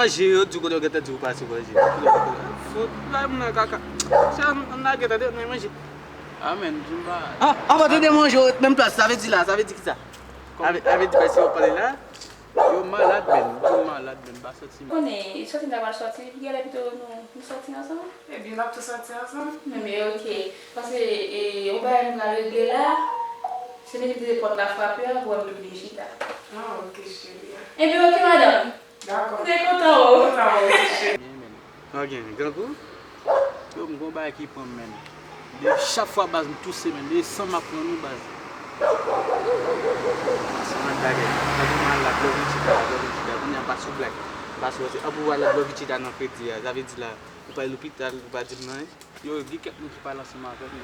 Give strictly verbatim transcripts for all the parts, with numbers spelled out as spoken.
Manje, yo di w kote yo gentan di w pase manje. Kote yo gentan fout bay moun nan kaka. Se an, an lage tande, men manje. Ah, men, di m pa. Ah, an pa tande manje, yo ret menm plas, sa vle di la, sa vle di kisa? Sa vle, sa vle di pase yo pale la? Yo malad menm, yo malad menm, pa sòti menm. Konnen, sòti n ta pral sòti, epi genlè pito nou, nou sòti ansanm. Ebyen, n ap tou sòti ansanm. Men, men, oke. Paske, e, yon bagay m pral regle la, se menm de pòt la frape a, pou wè m tou vin chita. Ah, oke, cheri. Ebyen, oke, madanm. Dakò. M te kontan, o. Kontan, o, cheri. Ok, grangou. Yo, m gon bagay ki pran m, menn. De chak fwa, baz, m touse, menn. De san m ap pran nou, baz. Sa mwen bagay. Gade m al la, Glovichita, Glovichita. Kounye a, m pa sou blag. M pa sou, se, an pou al la, Glovichita nan kredi a. Sa vle di la, ou pa lopital, ou pa di m nan, yo, gen kèk moun ki pale ansanm avè m.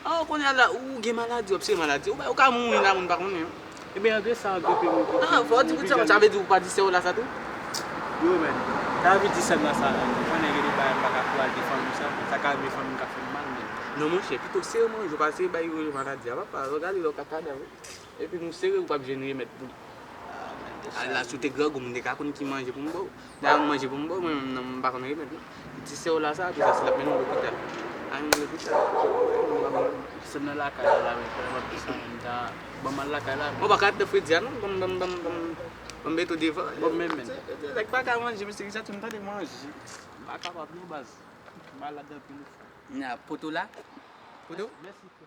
Ah, ou konnen la, ou gen maladi, w ap sere maladi. Ou, ou ka mouri la, moun pa konnen. Ebyen, antre sa, antre pe moun ki. Ah, fò w di pou sa, sa vle di ou pa di sè w la sa tou? Yo, men, sa vle di sè m la sa, men, ou konnen gen de bagay m pa ka kouraje fanmi sa, sa ka rive fanmi m ka fè m mal, men. Non, monchè, pito sere manje w pase bay yo maladi a, papa, regade lè w ka kada, wi. Epi nou sere, ou p ap jwenn remèd pou li. Ah, men, de sa. Ah, la, si w te grangou, m te ka konn ki manje pou m ba w. Dayè, yon manje pou m ba w, mwen menm, non, m pa konn remèd, non. Ti sè w la sa, apre sa, si l ap mennen w lopital. Al mennen w lopital. Sè m nan lakay la, la, men, frè, m ap di sa, men, m ta, ban m al lakay la, men. Bon, pa ka ret nan fredi a, non. Ban m, ban m, ban m, ban m, ban m mete w devan. Bon, men, men. Se, se, se, nèg pa ka manje, mesye, kisa tou m tande manje. M pa kapab, non, baz. M malad anpil, frè. N a poto la? Poto? Mèsi, frè.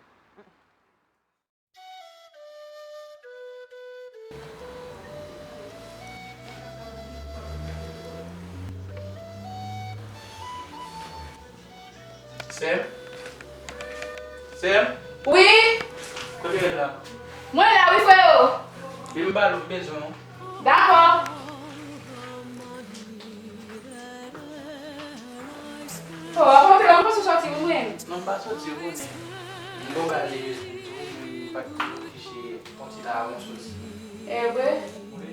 Sè m? Sè m? Wi? Kote w ye la? Mwen la wi, freo. Vin m pale w, m bezwen w. Dakò. Oh, w ap monte la, m panse w sòti ou menm. Non, m pa sòti, ou konnen. M gon bagay m te bezwen di w, men m pa t oblije fè yon ti la avans osi. E vre? Wi.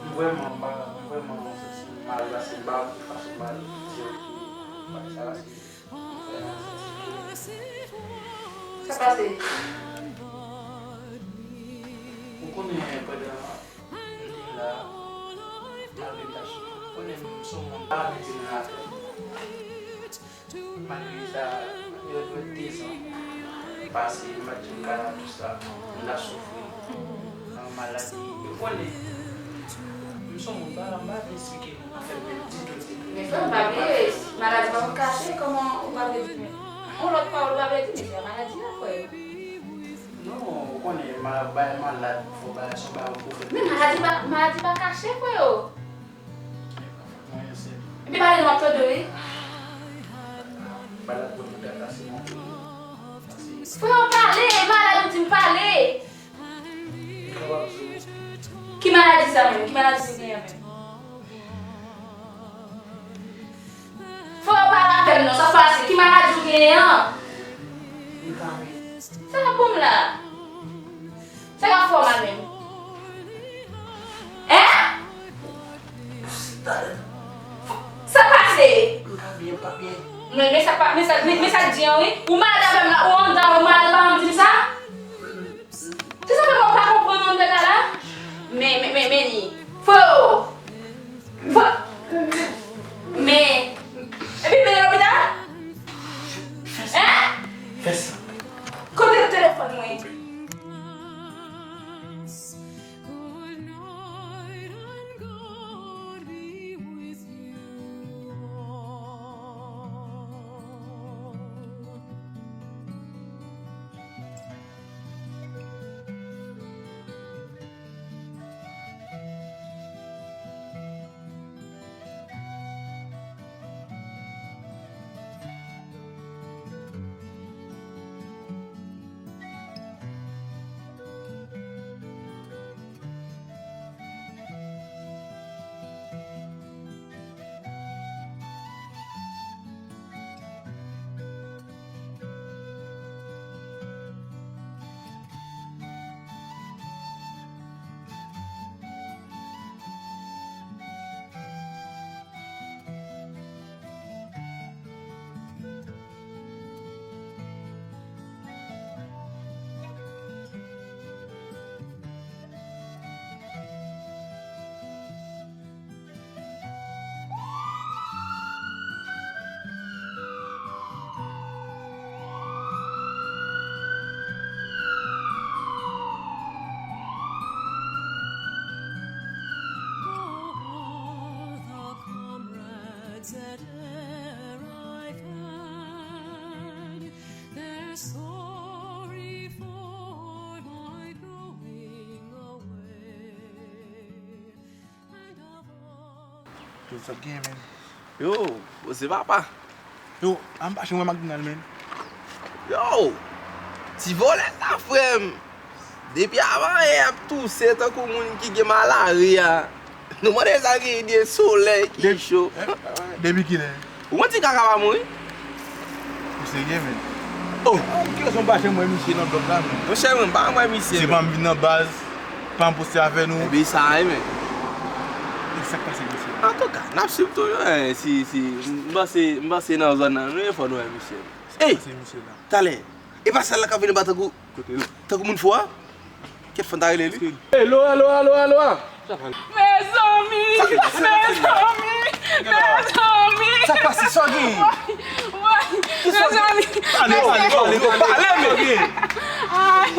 M vrèman, m pa, m vrèman santi m mal, paske m pa, paske m pa di w ki bagay sa, paske Sa pase? Ou konnen pandan m te la, malgre m t ap soufri, ou konnen m se yon moun pa mete nan afè. Malgre sa, yo dwe dezan pase, m pa t janm ka la tou sa, m t ap soufri nan maladi. Ou konnen, m se yon moun pa, m pa vle esplike nou afè m menm ditou, ditou. Men frè m, pa bliye, maladi pa konn kache, kòman ou pa vle di? Yon lòt pawòl ou pa vle di, men se maladi a, frè. Non, ou konnen, ma-, bay malad, fò bay, se yon bagay ou pwofèt. Men maladi pa, maladi pa kache, frè o. Mwen, se. Epi pale non, m ap tande w, wi. Malad pou nou ta pase, non. Frè o, pale, malad ou di m pale. Ki maladi sa menm? Ki maladi ou genyen menm? Fò w pale avè m non, sa pase? Ki maladi ou genyen an? Sa k ap fè w mal menm? Hein? Sa pase? Men, men sa pa, men sa, men, men sa k di an wi. Ou malad avè m la, ou anndan mwen, ou malad avè m, di m sa? Se sa fè mwen pa konprann anndan la la. Men, men, men, men li. Fò. Fò. Men. Epi mennen lopital? Hein? Fè sa. Kote telefòn mwen? Yo, sa k genyen, men? Yo, poze papa. Yo, an pa chen wè McDonald, men. Yo, ti vòlè sa, frè m. Depi avan yè y ap touse tankou moun ki gen malari a. Nou mande sa ki gen solèy, ki cho. Depi kilè? Ou konn ti kaka pa mouri? Ou serye, men? Oh! Ki rezon m pa janm wè misye nan blòk la, men? Monchè, mwen pa wè misye. Se pa m vin nan baz, pa m poste avè nou. Epi sa a, men. E sa k pase, mesye? Antouka, n ap swiv toujou, en, si, si, m panse, m panse nan zòn nan, nou, fò nou wè misye. Ey! Talè, e pa sal la k ap vin anba tankou, tankou moun fou a? Kèt fann ta rele li? Ey, Laura, Laura, Laura, Laura! Mezanmi! Mezanmi! Mezanmi! Sa k pase? Sa w gen? Woy! Woy! Mezanmi! Pale, pale, pale, pale, men! Ay!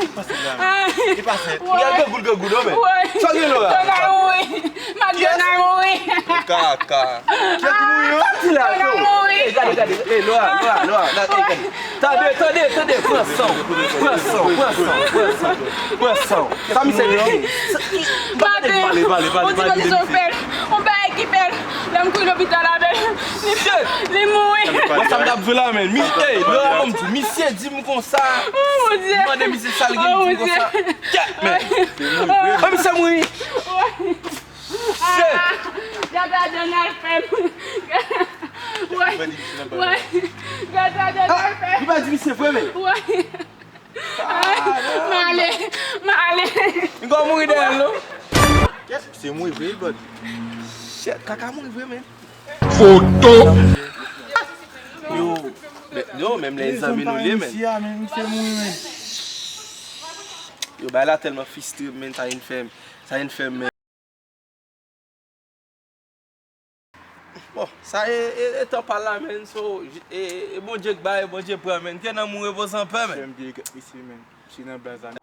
Ay! Li pa fèt. Woy! Li al gangoul, gangoul, non, men! Woy! Sa w gen, Laura? Donald mouri! Mac Donald mouri! Kaka! Kiyès ki mouri, an? Donald mouri! Ey, gade, gade! Ey, Laura, Laura, Laura! Gade, ey, gade! Tande, tande, tande! Pran san w! Pran san w! Pran san w! Pran san w! Pran san w! Sa misye gen? Maten, pale, pale, pale, on ti bagay sou fè l, on bagay ki fè l. Lè m kouri lopital avè l, li, li mouri. Wè sa m t ap jwe la, men. Mi-, ey, lè yon moun di, misye di m konsa. Oh, mon Dieu. M mande misye sa l gen, li di m konsa. Kèt, men. Oh, misye mouri. Shit. Gata Donald fè m. Wè, wè. Gata Donald fè m. Li pa di misye vre, men. Wè. M ale, m ale. Li gon mouri dèyè l, non? Kèt, misye mouri vre, wi, brother. Shit, kaka mouri vre, men. Foto. Yo, men, yo, menm lè zanmi nou li ye, men. Misye mouri, men. Yo, bagay la tèlman fristre m, men, sa vin fè m, sa vin fè m, men. Bon, sa e, e, e tan pa l la, men, so, e, e Bondye k bay, Bondye pran, men. Ke nanm ou repoze anpè, men. Frè m, gen kèk mesye, men. Misye nan baz la.